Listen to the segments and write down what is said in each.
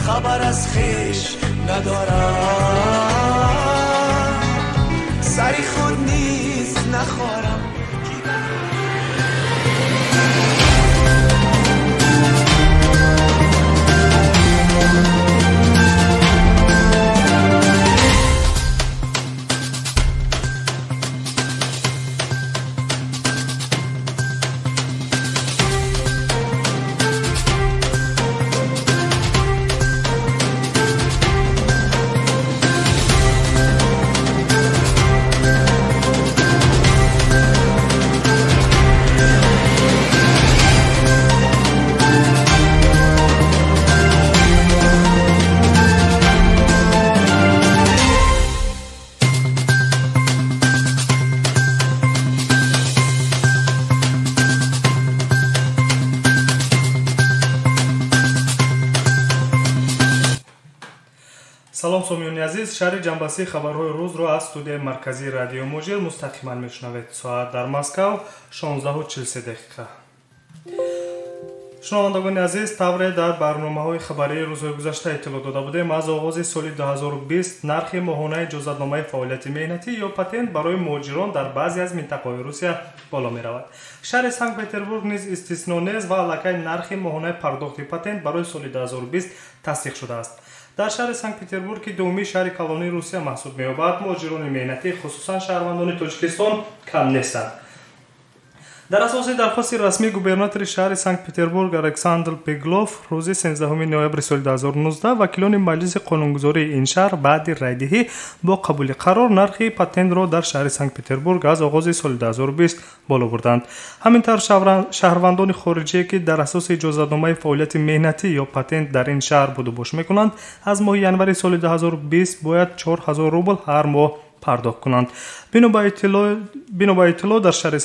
خبر از خویش ندارم. سری خود نیز نخورم. Салом сомиёни азиз, шаҳри ҷанбасии хабарҳои рӯзро аз студияи марказии радио Муҳоҷир мустақиман мешунавед. Соат дар Москав 16:43 дақиқа. Шунавандагони азиз, тавре дар барномаҳои хабарии рӯзҳои гузашта иттилоъ дода будем, аз оғози соли 2020 нархи моҳонаи иҷозатномаи фаъолияти меҳнатӣ ё патент барои муҳоҷирон дар баъзе аз минтақаҳои Русия боло меравад. Шаҳри Санкт-Петербург низ истисно нест ва аллакай нархи моҳонаи пардохти патент барои соли 2020 тасдиқ шудааст. Дар шаҳри Санкт-Петербург, ки дуюми шаҳри калонии Русия маҳсуб меёбад, муҳоҷирони меҳнатӣ, хусусан шаҳрвандони Тоҷикистон, кам нестанд. Дар асоси дархости расмии губернатори шаҳри Санкт-Петербург Александр Беглов рӯзи 13 ноябри соли 2019 вакилони маҷлиси қонунгузории ин шаҳр баъди райдиҳӣ бо қабули қарор нархи патентро дар шаҳри Санкт-Петербург аз оғози соли 2020 боло бурданд. Ҳамин тавр шаҳрвандони хориҷие, ки дар асоси иҷозатномаи фаъолияти меҳнатӣ ё патент дар ин шаҳр будубош мекунанд, аз моҳи январи соли 2020 бояд 4000 рубл ҳар моҳ пардохт кунанд. Бино ба иттилоъ, дар шаҳри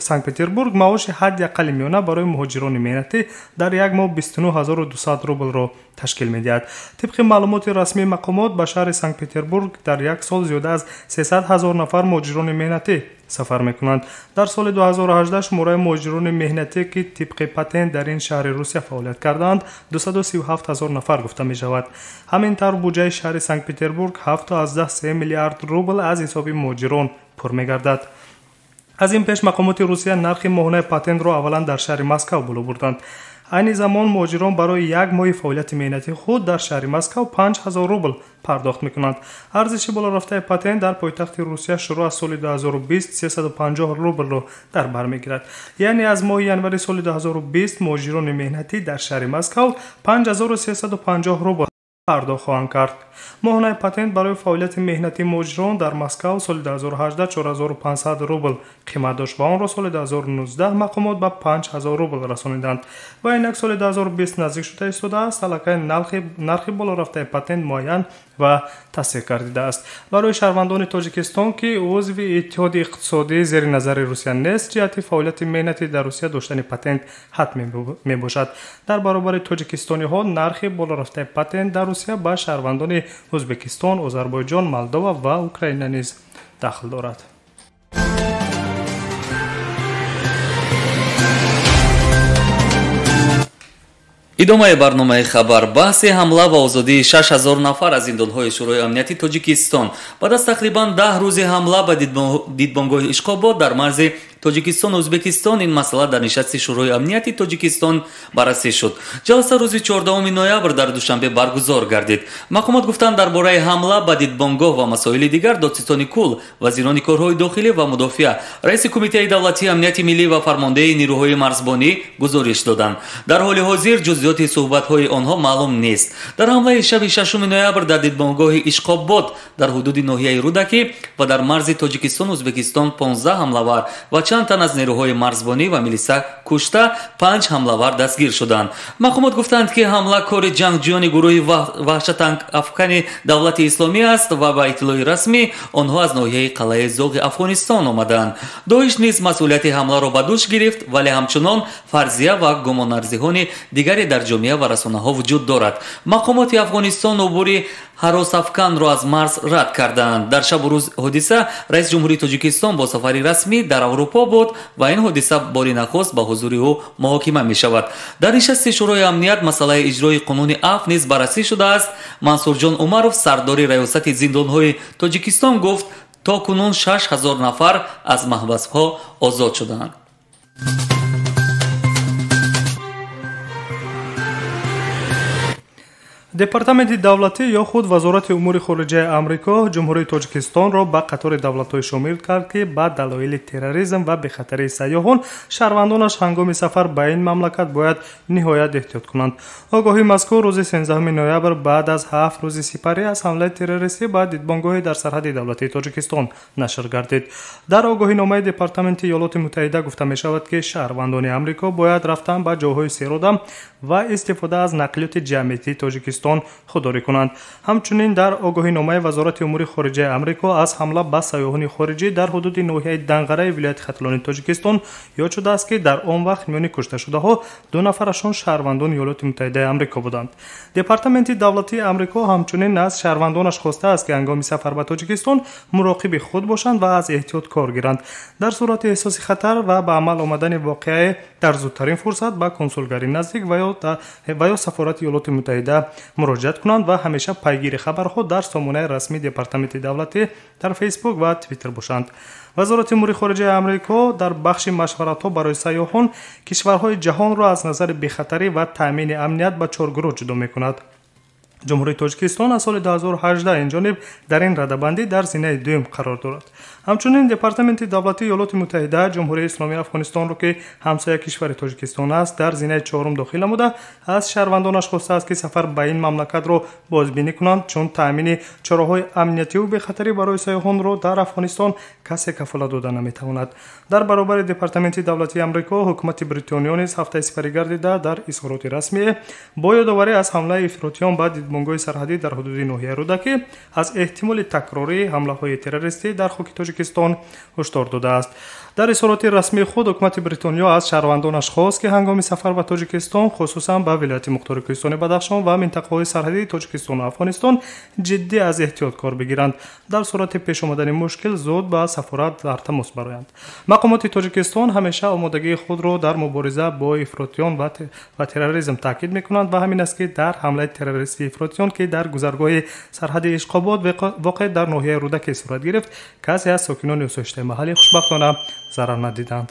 Санкт-Петербург маоши ҳадди аққали миёна барои муҳоҷирони меҳнатӣ дар як моҳ 29200 рублро ташкил медиҳад. Тибқи маълумоти расмии мақомот, ба шаҳри Санкт-Петербург дар як сол зиёда аз 300 ҳазор нафар муҳоҷирони меҳнатӣ сафар мекунанд. Дар соли 2018 шумораи муҳоҷирони меҳнатӣ, ки тибқи патент дар ин шаҳри Русия фаъолият кардаанд, 237 ҳазор нафар гуфта мешавад. Ҳамин тавр буҷаи шаҳри Санкт-Петербург 7,3 миллиард рубл аз ҳисоби муҳоҷирон пур мегардад. Аз ин пеш мақомоти Русия нархи моҳонаи патентро аввалан дар шаҳри Москав боло бурданд. Айни замон муҳоҷирон барои як моҳи фаъолияти меҳнатии худ дар шаҳри Москав 5000 рубл пардохт мекунанд. Арзиши болорафтаи патент дар пойтахти Русия шурӯъ аз соли 2020 350 рублро дар бар мегирад. Яъне аз моҳи январи соли 2020 муҳоҷирони меҳнатӣ дар шаҳри Москав 5350 рубл пардохт хоҳанд кард. Моҳонаи патент барои фаъолияти меҳнатии муҳоҷирон дар Москав соли 2018 4500 рубл қимат дошт ва онро соли 2019 мақомот ба 5000 рубл расониданд. Ва инак соли 2020 наздик шуда истодааст, аллакай нархи болорафтаи патент муайян ва тасдиқ гардидааст. Барои шаҳрвандони Тоҷикистон, ки узви Иттиҳоди иқтисодӣ зери назари Русия нест, ҷиҳати фаъолияти меҳнатӣ дар Русия доштани патент ҳатмӣ мебошад. Дар баробари тоҷикистониҳо нархи болорафтаи патент дар Русия ба шаҳрвандони Ӯзбекистон, Озарбойҷон, Молдова ва Украина низ дахл дорад. Идомаи барномаи хабар. Баҳси ҳамла ва озодии 6000 нафар аз зиндонҳои Шӯрои амнияти Тоҷикистон. Баъд аз тақрибан 10 рӯзи ҳамла ба дидбонгоҳи Ишқобод дар марзи Тоҷикистону Ӯзбекистон ин масъала дар нишасти Шӯрои амнияти Тоҷикистон баррасӣ шуд. Ҷаласа рӯзи 14 ноябр дар Душанбе баргузор гардид. Мақомот гуфтанд, дар бораи ҳамла ба дидбонгоҳ ва масоили дигар додситони кул, вазирони корҳои дохилӣ ва мудофиа, раиси Кумитаи давлатии амнияти миллӣ ва фармондеҳи нирӯҳои марзбонӣ гузориш доданд. Дар ҳоли ҳозир ҷузъиёти суҳбатҳои онҳо маълум нест. Дар ҳамлаи шаби 6 ноябр дар дидбонгоҳи Ишқобод дар ҳудуди ноҳияи Рӯдакӣ ва дар марзи Тоҷикистону Ӯзбекистон 15 ҳамлавар ва чанд тан аз нерӯҳои марзбонӣ ва милиса кушта, 5 ҳамлавар дастгир шуданд. Мақомот гуфтанд, ки ҳамла кори ҷангҷӯёни гурӯҳи ваҳшатафкани давлати исломӣ аст ва ба иттилои расмӣ онҳо аз ноҳияи қалъаи Зоғи Афғонистон омаданд. Доиш низ масъулияти ҳамларо ба дӯш гирифт, вале ҳамчунон фарзия ва гумонарзиҳони дигаре дар ҷомеа ва расонаҳо вуҷуд дорад. Мақомоти Афғонистон убури ҳаросафканро аз марз рад карданд. Дар шабу рӯз ҳодиса раиси ҷумҳурии Тоҷикистон бо сафари расмӣ дар Аврупо буд ва ин ҳодиса бори нахуст ба ҳузури ӯ муҳокима мешавад. Дар нишасти Шӯрои амният масъалаи иҷрои қонуни афв низ баррасӣ шудааст. Мансурҷон Умаров, сардори раёсати зиндонҳои Тоҷикистон, гуфт то кунун 6000 нафар аз маҳбасҳо озод шуданд. Департаменти давлатӣ ё худ Вазорати умури хориҷаи Амрико Ҷумҳурии Тоҷикистонро ба қатори давлатҳое шомил кард, ки ба далоили терроризм ва бехатарии сайёҳон шаҳрвандонаш ҳангоми сафар ба ин мамлакат бояд ниҳоят эҳтиёт кунанд. Огоҳии мазкур рӯзи 13 ноябр баъд аз 7 рӯзи сипарӣ аз ҳамлаи террористӣ ба дидбонгоҳи дар сарҳади давлатии Тоҷикистон нашр гардид. Дар огоҳиномаи Департаменти Иёлоти Муттаҳида гуфта мешавад, ки шаҳрвандони Амрико бояд рафтан ба ҷойҳои серодам ва истифода аз нақлиёти ҷамъиятии Тоҷикистон худдорӣ кунанд. Ҳамчунин дар огоҳиномаи Вазорати умури хориҷаи Амрико аз ҳамла ба сайёҳони хориҷӣ дар ҳудуди ноҳияи Данғараи вилояти Хатлони Тоҷикистон ёд шудааст, ки дар он вақт миёни кушташудаҳо 2 нафарашон шаҳрвандони Иёлоти Муттаҳидаи Амрико буданд. Департаменти давлатии Амрико ҳамчунин аз шаҳрвандонаш хостааст, ки ҳангоми сафар ба Тоҷикистон муроқиби худ бошанд ва аз эҳтиёт кор гиранд. Дар сурати эҳсоси хатар ва ба амал омадани воқеае дар зудтарин фурсат ба консулгарии наздик ва ё сафорати Иёлоти Муттаҳида муроҷиат кунанд ва ҳамеша пайгири хабарҳо дар сомонаи расмии Департаменти давлатӣ дар Фейсбук ва Твиттер бошанд. Вазорати умури хориҷаи Амрико дар бахши машваратҳо барои сайёҳон кишварҳои ҷаҳонро аз назари бехатарӣ ва таъмини амният ба 4 гурӯҳ ҷудо мекунад. Ҷумҳурии Тоҷикистон аз соли 2018 инҷониб дар ин радабандӣ дар зинаи дуюм қарор дорад. Ҳамчунин Департаменти давлатии Иёлоти Муттаҳида Ҷумҳурии Исломии Афғонистонро, ки ҳамсоя кишвари Тоҷикистон аст, дар зинаи чорум дохил намуда аз шаҳрвандонаш хостааст, ки сафар ба ин мамлакатро бозбинӣ кунанд, чун таъмини чораҳои амниятиву бехатарӣ барои сайёҳонро дар Афғонистон касе кафолат дода наметавонад. Дар баробари Департаменти давлатии Амрико ҳукумати Бритониё низ ҳафтаи сипарӣ гардида дар изҳороти расмие бо ёдоварӣ аз ҳамлаи ифротиён ба дидбонгоҳи сарҳадӣ дар ҳудуди ноҳияи Рӯдакӣ аз эҳтимоли такрории ҳамлаҳои террористӣ дар хоки Тоҷикистон ҳушдор додааст. Дар изҳороти расмии худ ҳукумати Бритониё аз шаҳрвандонаш хост, ки ҳангоми сафар ба Тоҷикистон, хусусан ба вилояти мухтори Кӯҳистони Бадахшон ва минтақаҳои сарҳадии Тоҷикистону Афғонистон ҷиддӣ аз эҳтиёт кор бигиранд. Дар сурати пеш омадани мушкил зуд ба сафорат дар тамос бароянд. Мақомоти Тоҷикистон ҳамеша омодагии худро дар мубориза бо ифротиён ва терроризм таъкид мекунанд ва ҳамин аст, ки дар ҳамлаи террористии ифротиён, ки дар гузаргоҳи сарҳади Ишқобод воқеъ дар ноҳияи Рӯдакӣ сурат гирифт, касе аз сокинони осоиштаи маҳаллӣ хушбахтона зарар надиданд.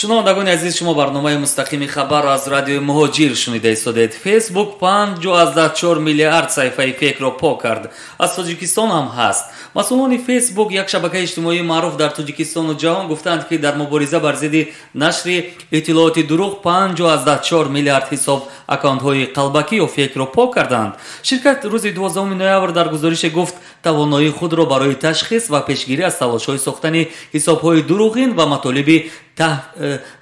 Шунавандагони азиз, шумо барномаи мустақими хабарро аз радиои Муҳоҷир шунида истодед. Фейсбук 5,4 миллиард саҳифаи фейкро пок кард. Аз Тоҷикистон ҳам ҳаст. Масъулони Фейсбук, як шабакаи иҷтимоии маъруф дар Тоҷикистону ҷаҳон, гуфтанд, ки дар мубориза бар зидди нашри иттилооти дурӯғ 5,4 миллиард ҳисоб аккаунтҳои қалбакӣ ё фейкро пок карданд. Ширкат рӯзи 12 ноябр дар гузорише гуфт, тавоноии худро барои ташхис ва пешгирӣ аз талошҳои сохтани ҳисобҳои дурӯғин ва матолиби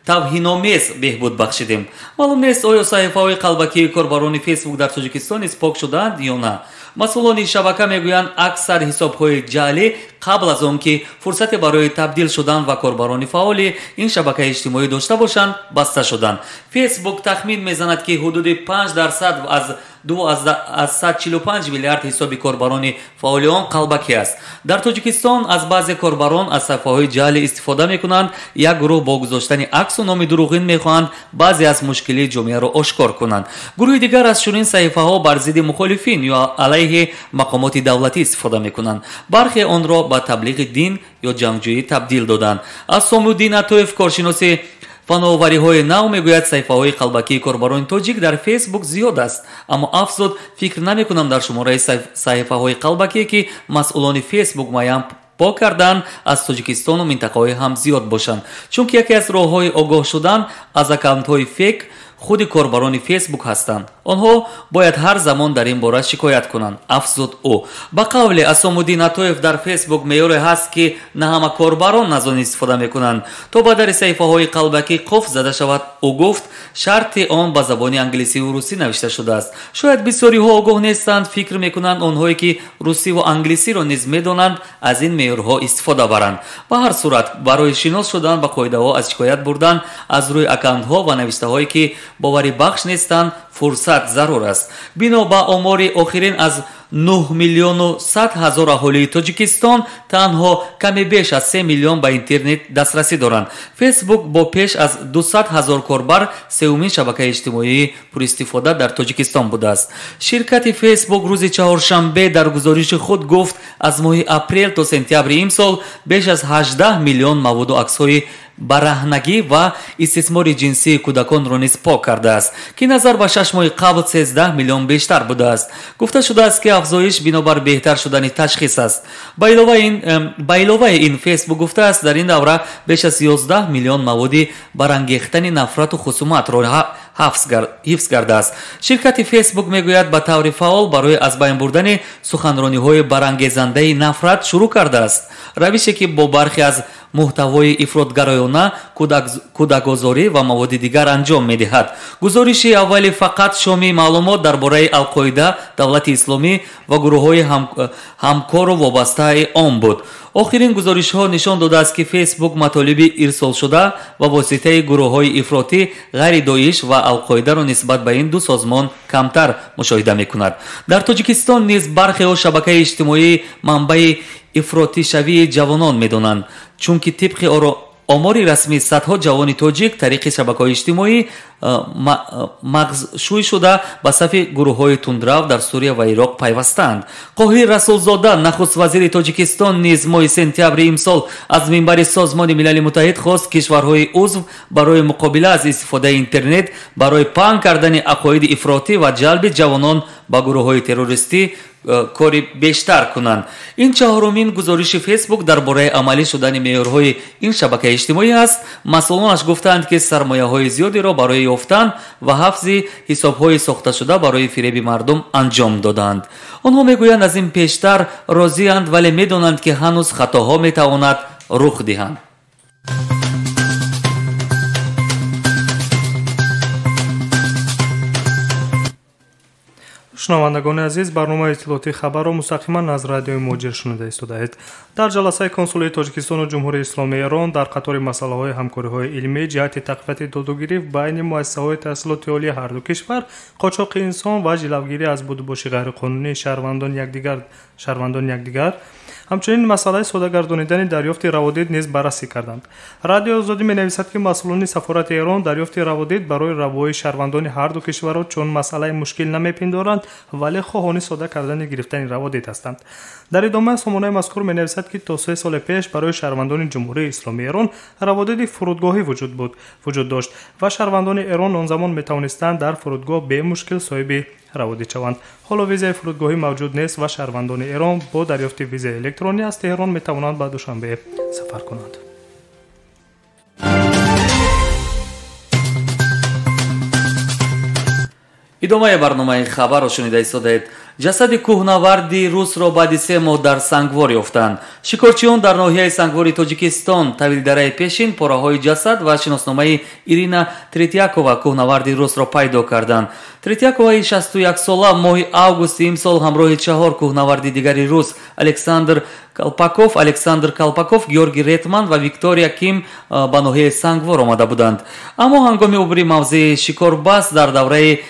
тавҳиномез беҳбуд бахшидем. Маълум нест, оё саҳифаҳои қалбакии корбарони Фейсбук дар Тоҷикистон низ пок шудаанд ё на. Масъулони шабака мегӯянд, аксар ҳисобҳои ҷаълӣ қабл аз он ки фурсате барои табдил шудан ва корбарони фаъоли ин шабакаи иҷтимоӣ дошта бошанд, баста шуданд. Фейсбук тахмин мезанад, ки ҳудуди 5% аз 2,45 миллиард ҳисоби корбарони фаъоли он қалбакӣ аст. Дар Тоҷикистон аз баъзе корбарон аз саҳифаҳои ҷаълӣ истифода мекунанд. Як гурӯҳ бо гузоштани аксу номи дурӯғин мехоҳанд баъзе аз мушкилии ҷомеаро ошкор кунанд. Гурӯҳи дигар аз чунин саҳифаҳо бар зидди мухолифин ё алайҳи мақомоти давлатӣ истифода мекунанд. Бархе онро ба таблиғи дин ё ҷангҷӯӣ табдил доданд. Аз Сомуддин Атоев, коршиноси фановариҳои нав, мегӯяд, саҳифаҳои қалбакии корбарони тоҷик дар Фейсбук зиёд аст, аммо афзуд, фикр намекунам дар шумораи саҳифаҳои қалбакие, ки масъулони Фейсбук муайян пок карданд, аз Тоҷикистону минтақаҳои ҳам зиёд бошанд, чунки яке аз роҳҳои огоҳ шудан аз аккаунтҳои фейк худи корбарони Фейсбук ҳастанд. Онҳо бояд ҳар замон дар ин бора шикоят кунанд, афзуд ӯ. Ба қавли Асомуддин Атоев, дар Фейсбук меъёре ҳаст, ки на ҳама корбарон аз он истифода мекунанд. То ба дари саҳифаҳои қалбакӣ қуфл зада шавад, ӯ гуфт, шарти он ба забони англисиву русӣ навишта шудааст. Шояд бисёриҳо огоҳ нестанд, фикр мекунанд онҳое ки русиву англисиро низ медонанд, аз ин меъёрҳо истифода баранд. Ба ҳар сурат, барои шинос шудан ба қоидаҳо аз шикоят бурдан аз рӯи аккаунтҳо ва навиштаҳое ки боварибахш нестанд, фурсат зарур аст. Бино ба омори охирин, аз 9 миллиону 100 ҳазор аҳолии Тоҷикистон танҳо каме беш аз 3 миллион ба интернет дастрасӣ доранд. Фейсбук бо пеш аз 200 ҳазор корбар сеюмин шабакаи иҷтимоии пуристифода дар Тоҷикистон будааст. Ширкати Фейсбук рӯзи чаҳоршанбе дар гузориши худ гуфт, аз моҳи апрел то сентябри имсол беш аз 18 миллион маводу аксҳои бараҳнагӣ ва истисмори ҷинсии кӯдаконро низ пок кардааст, ки назар ба 6 моҳи қабл 13 миллион бештар будааст. Гуфта шудааст, ки афзоиш бинобар беҳтар шудани ташхис аст. Ба иловаи ин, Фейсбук гуфтааст, дар ин давра беш аз 11 миллион маводи барангехтани нафрату хусуматро ҳифз кардааст. Ширкати Фейсбук мегӯяд, ба таври фаъол барои аз байн бурдани суханрониҳои барангезандаи нафрат шурӯъ кардааст, равише ки бо бархе аз муҳтавои ифротгароёна, кӯдакозорӣ ва маводи дигар анҷом медиҳад. Гузориши аввали фақат шоми маълумот дар бораи Алқоида, Давлати Исломӣ ва гурӯҳҳои ҳамкору вобастаи он буд. Охирин гузоришҳо нишон додааст, ки Фейсбук матолиби ирсолшуда ва воситаи гурӯҳҳои ифротӣ ғайри Доиш ва Алқоидаро нисбат ба ин ду созмон камтар мушоҳида мекунад. Дар Тоҷикистон низ бархеҳо шабакаи иҷтимоӣ манбаи ифротишавии ҷавонон медонанд, чунки тибқи омори расмӣ садҳо ҷавони тоҷик тариқи шабакаҳои иҷтимоӣ мағзшӯй шуда ба сафи гурӯҳҳои тундрав дар Сурия ва Ироқ пайвастаанд. Қоҳир Расулзода, нахуствазири Тоҷикистон, низ моҳи сентябри имсол аз минбари Созмони Милали Муттаҳид хост кишварҳои узв барои муқобила аз истифодаи интернет барои паҳн кардани ақоиди ифротӣ ва ҷалби ҷавонон ба гурӯҳҳои террористӣ кори бештар кунанд. Ин чаҳорумин гузориши Фейсбук дар бораи амалӣ шудани меъёрҳои ин шабакаи иҷтимоӣ аст. Масъулонаш гуфтаанд, ки сармояҳои зиёдеро барои ёфтан ва ҳафзи ҳисобҳои сохташуда барои фиреби мардум анҷом доданд. Онҳо мегӯянд, аз ин пештар розианд, вале медонанд, ки ҳанӯз хатоҳо метавонад рух диҳанд. Шунавандагони азиз, барномаи иттилоотии хабарро мустақиман аз радиои Муҳоҷир шунида истодаед. Дар ҷаласаи консулии Тоҷикистону Ҷумҳурии Исломии Эрон дар қатори масъалаҳои ҳамкориҳои илмӣ ҷиҳати тақвияти додугирифт байни муассисаҳои таҳсилоти олии ҳарду кишвар, қочоқи инсон ва ҷилавгирӣ аз будубоши ғайриқонунии шаҳрвандони якдигар, ҳамчунин масъалаи содагардонидани дарёфти раводид низ баррасӣ карданд. Радиои Озодӣ менависад, ки масъулони сафорати Эрон дарёфти раводид барои равои шаҳрвандони ҳарду кишварро чун масъалаи мушкил намепиндоранд, вале хоҳони сода кардани гирифтани раводид ҳастанд. Дар идома сомонаи мазкур менависад, ки то 3 соли пеш барои шаҳрвандони Ҷумҳурии Исломии Эрон раводиди фурудгоҳӣ вуҷуд дошт ва шаҳрвандони Эрон он замон метавонистанд дар фурудгоҳ бемушкил соҳиби раводид шаванд. Ҳоло визаи фурудгоҳӣ мавҷуд нест ва шаҳрвандони Эрон бо дарёфти визаи электронӣ аз Теҳрон метавонанд ба Душанбе сафар кунанд. Идомаи барномаи хабарро шунида истодаед. Ҷасади кӯҳнаварди русро баъди 3 моҳ дар Сангвор ёфтанд. Шикорчиён дар ноҳияи Сангвори Тоҷикистон тавилдараи пешин пораҳои ҷасад ва шиносномаи Ирина Третьякова, кӯҳнаварди русро пайдо карданд. Третьяковаи 61-сола моҳи августи имсол ҳамроҳи 4 кӯҳнаварди дигари рус Александр Калпаков, Георгий Ретман ва Виктория Ким ба ноҳияи Сангвор омада буданд. Аммо ҳангоми убури мавзеи шикорбаст дар давраи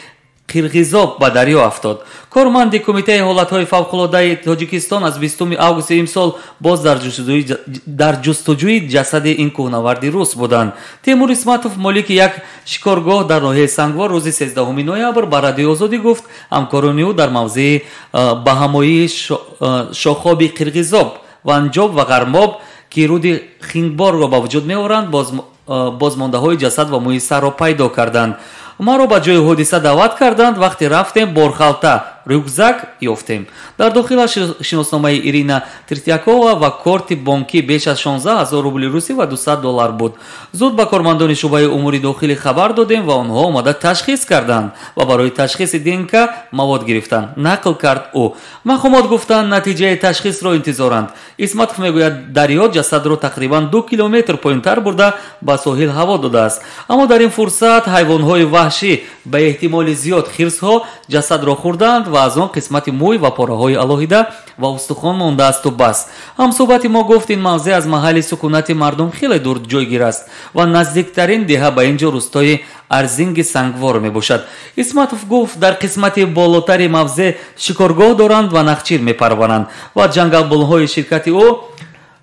Қирғизоб ба дарё афтод. Корманди Кумитаи ҳолатҳои фавқулодаи Тоҷикистон аз 20 августи имсол боз дар ҷустуҷӯи ҷасади ин кӯҳнаварди рус буданд. Темур Исматов, молики як шикоргоҳ дар ноҳияи Сангвор, рӯзи 13 ноябр ба Радиои Озодӣ гуфт, ҳамкорони ӯ дар мавзеи баҳамоии шохоби Қирғизоб, Ванҷоб ва Ғармоб, ки руди Хингборро ба вуҷуд меоранд, бозмондаҳои ҷасад ва мӯи сарро пайдо карданд. Маро ба ҷои ҳодиса даъват карданд. Вақте рафтем, борхалта, рюкзак ёфтем. Дар дохилаш шиносномаи Ирина Третьякова ва корти бонкӣ беш аз 16 000 рубли русӣ ва 200 доллар буд. Зуд ба кормандони шӯъбаи умури дохилӣ хабар додем ва онҳо омада ташхис карданд ва барои ташхиси ДНК мавод гирифтанд, нақл кард ӯ. Мақомот гуфтанд, натиҷаи ташхисро интизоранд. Исматов мегӯяд, дарё ҷасадро тақрибан 2 километр поёнтар бурда ба соҳил ҳаво додааст. Аммо дар ин фурсат ҳайвонҳои ваҳшӣ, ба эҳтимоли зиёд хирсҳо, ҷасадро хӯрдаанд ва аз он қисмати мӯй ва пораҳои алоҳида ва устухон мондаасту бас. Ҳамсӯҳбати мо гуфт, ин мавзеъ аз маҳалли сукунати мардум хеле дур ҷойгир аст ва наздиктарин деҳа ба ин ҷо рустои Арзинги Сангвор мебошад. Исматов гуфт, дар қисмати болотари мавзеъ шикоргоҳ доранд ва нахчир мепарваранд ва ҷангалбонҳои ширкати ӯ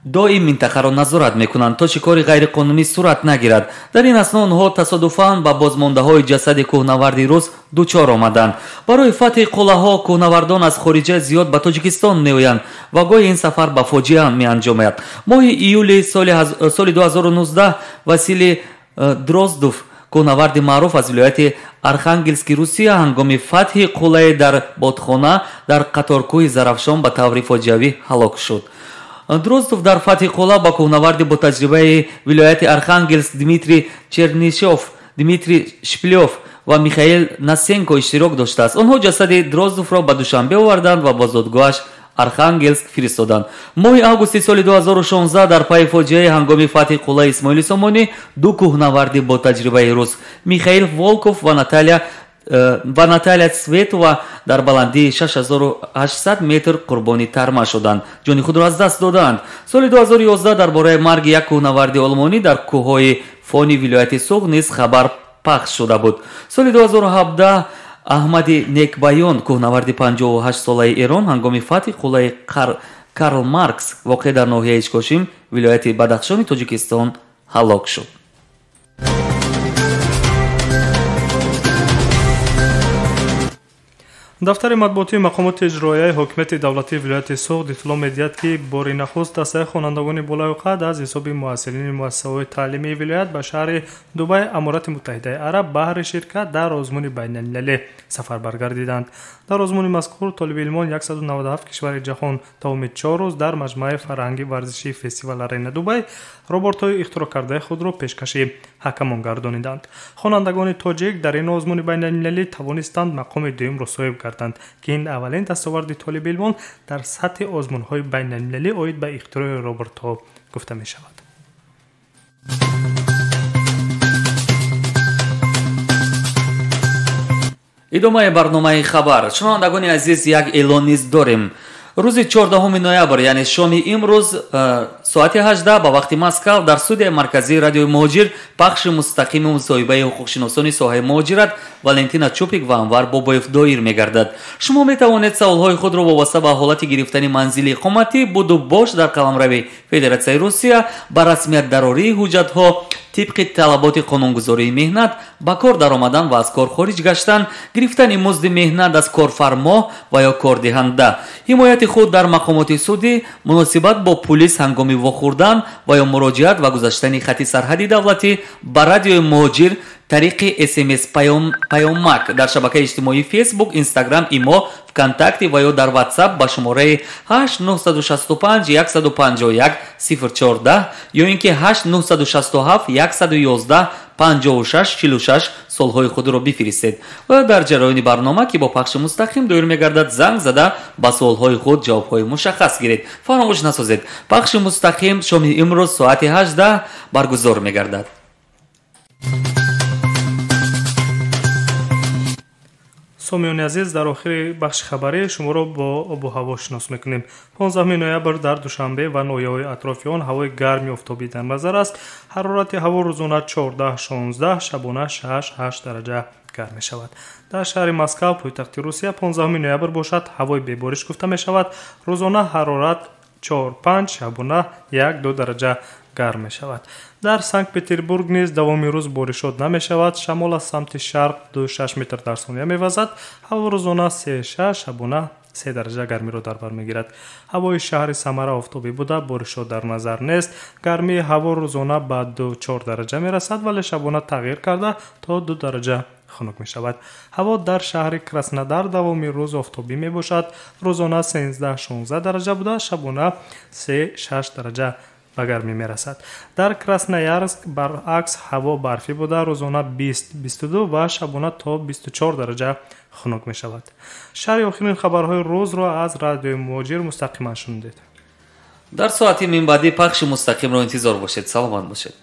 доим минтақаро назорат мекунанд, то шикори ғайриқонунӣ сурат нагирад. Дар ин асно онҳо тасодуфан ба бозмондаҳои ҷасади кӯҳнаварди рус дучор омаданд. Барои фатҳи қуллаҳо кӯҳнавардон аз хориҷа зиёд ба Тоҷикистон меоянд ва гоҳи ин сафар ба фоҷиа меанҷомад. Моҳи июли соли 2019 Василий Дроздов, кӯҳнаварди маъруф аз вилояти Архангелски Русия, ҳангоми фатҳи қуллае дар бодхона дар қаторкӯҳи Зарафшон ба таври фоҷиавӣ ҳалок шуд. Дроздов дар фатҳи қулла ба кӯҳнаварди бо таҷрибаи вилояти Архангелск Дмитрий Чернишов, Дмитрий Шплёв ва Михаил Насенко иштирок доштааст. Онҳо ҷасади Дроздовро ба Душанбе оварданд ва ба зодгоҳаш Архангелск фиристоданд. Моҳи августи соли 2016 дар пайи фоҷиаи ҳангоми фатҳи қуллаи Исмоили Сомонӣ ду кӯҳнаварди бо таҷрибаи рус Михаил Волков ва Наталья Цветова дар баландии 6800 метр қурбони тарма шуданд, ҷони худро аз даст доданд. Соли 2011 дар бораи марги як кӯҳнаварди олмонӣ дар кӯҳҳои Фони вилояти Суғд низ хабар пахш шуда буд. Соли 2017 Аҳмади Некбаён, кӯҳнаварди 58-солаи Эрон, ҳангоми фатҳи қуллаи Карл Маркс воқеъ дар ноҳияи Ишкошим вилояти Бадахшони Тоҷикистон ҳалок шуд. Дафтари матбуотии мақомоти иҷроияи ҳокимияти давлатии вилояти Суғд иттилоъ медиҳад, ки бори нахуст дастаи хонандагони болаёқат аз ҳисоби муассилини муассисаҳои таълимии вилоят ба шаҳри Дубай, Аморати Муттаҳидаи Араб, баҳри ширкат дар озмуни байналмилалӣ сафарбар гардиданд. Дар озмуни мазкур толибилмон 197 кишвари ҷаҳон давоми 4 рӯз дар маҷмӯаи фарҳанги варзишии фестивал Арена Дубай роботҳои ихтироъкардаи худро пешкаши ҳакамон гардониданд. Хонандагони тоҷик дар ин озмуни байналмилалӣ тавонистанд мақоми дуюмро соҳиб гарданд, ки ин аввалин дастоварди толибилмон дар сатҳи озмунҳои байналмилалӣ оид ба ихтирои роботҳо гуфта мешавад. Идомаи барномаи хабар. Шунавандагони азиз, як эълон низ дорем. Рӯзи 14 ноябр, яъне шоми имрӯз, соати 18 ба вақти Москав дар студияи марказии радиои Муҳоҷир пахши мустақими мусоҳибаи ҳуқуқшиносони соҳаи муҳоҷират Валентина Чупик ва Анвар Бобоев доир мегардад. Шумо метавонед саволҳои худро вобаста ба ҳолати гирифтани манзили иқоматӣ, буду бош дар қаламрави Федератсияи Русия, ба расмият дарории ҳуҷҷатҳо тибқи талаботи қонунгузории меҳнат, ба кор даромадан ва аз кор хориҷ гаштан, гирифтани музди меҳнат аз корфармо ва ё кордиҳанда, ҳимояти худ дар мақомоти судӣ, муносибат бо пулис ҳангоми вохӯрдан ва ё муроҷиат ва гузаштани хати сарҳади давлатӣ ба радиои Муҳоҷир тариқи СМС паёмак дар шабакаи иҷтимоии Фейсбук, Инстаграм, Имо, ВКонтакте ва ё дар WhatsApp ба шумораи 8965 151 014 ё ин ки 8967 111 56 46 солҳои худро бифиристед ва дар ҷараёни барнома, ки бо пахши мустақим доир мегардад, занг зада ба суолҳои худ ҷавобҳои мушаххас гиред. Фаромӯш насозед, пахши мустақим шоми имрӯз соати 18 баргузор мегардад. Сомиёни азиз, дар охири бахши хабарӣ шуморо бо обу ҳаво шинос мекунем. 15 ноябр дар Душанбе ва ноҳияҳои атрофи он ҳавои гарми офтобӣ дар назар аст. Ҳарорати ҳаво рӯзона 14-16, шабона 6-8 дараҷа гарм мешавад. Дар шаҳри Москав, пойтахти Русия, 15 ноябр бошад, ҳавои бебориш гуфта мешавад. Рӯзона ҳарорат 4-5, шабона 1-2 дараҷа гарм мешавад. Дар Санкт-Петербург низ давоми рӯз боришот намешавад. Шамол аз самти шарқ 2-6 метр дар сония мевазад. Ҳаво рӯзона 3-6, шабона 3 дараҷа гармиро дар бар мегирад. Ҳавои шаҳри Самара офтобӣ буда, боришот дар назар нест. Гармии ҳаво рӯзона ба 2-4 дараҷа мерасад, вале шабона тағйир карда то 2 дараҷа Хунук мешавад. Ҳаво дар шаҳри Краснодар давоми рӯз офтобӣ мебошад. Рӯзона 13-16 дараҷа буда, шабона 3-6 дараҷа ба гармӣ мерасад. Дар Красноярск баръакс ҳаво барфӣ буда, рӯзона 20-22 ва шабона то 24 дараҷа хунук мешавад. Шарҳи охирин хабарҳои рӯзро аз Радиои Муҳоҷир мустақиман шунидед. Дар соати минбаъдӣ пахши мустақимро интизор бошед. Саломат бошед.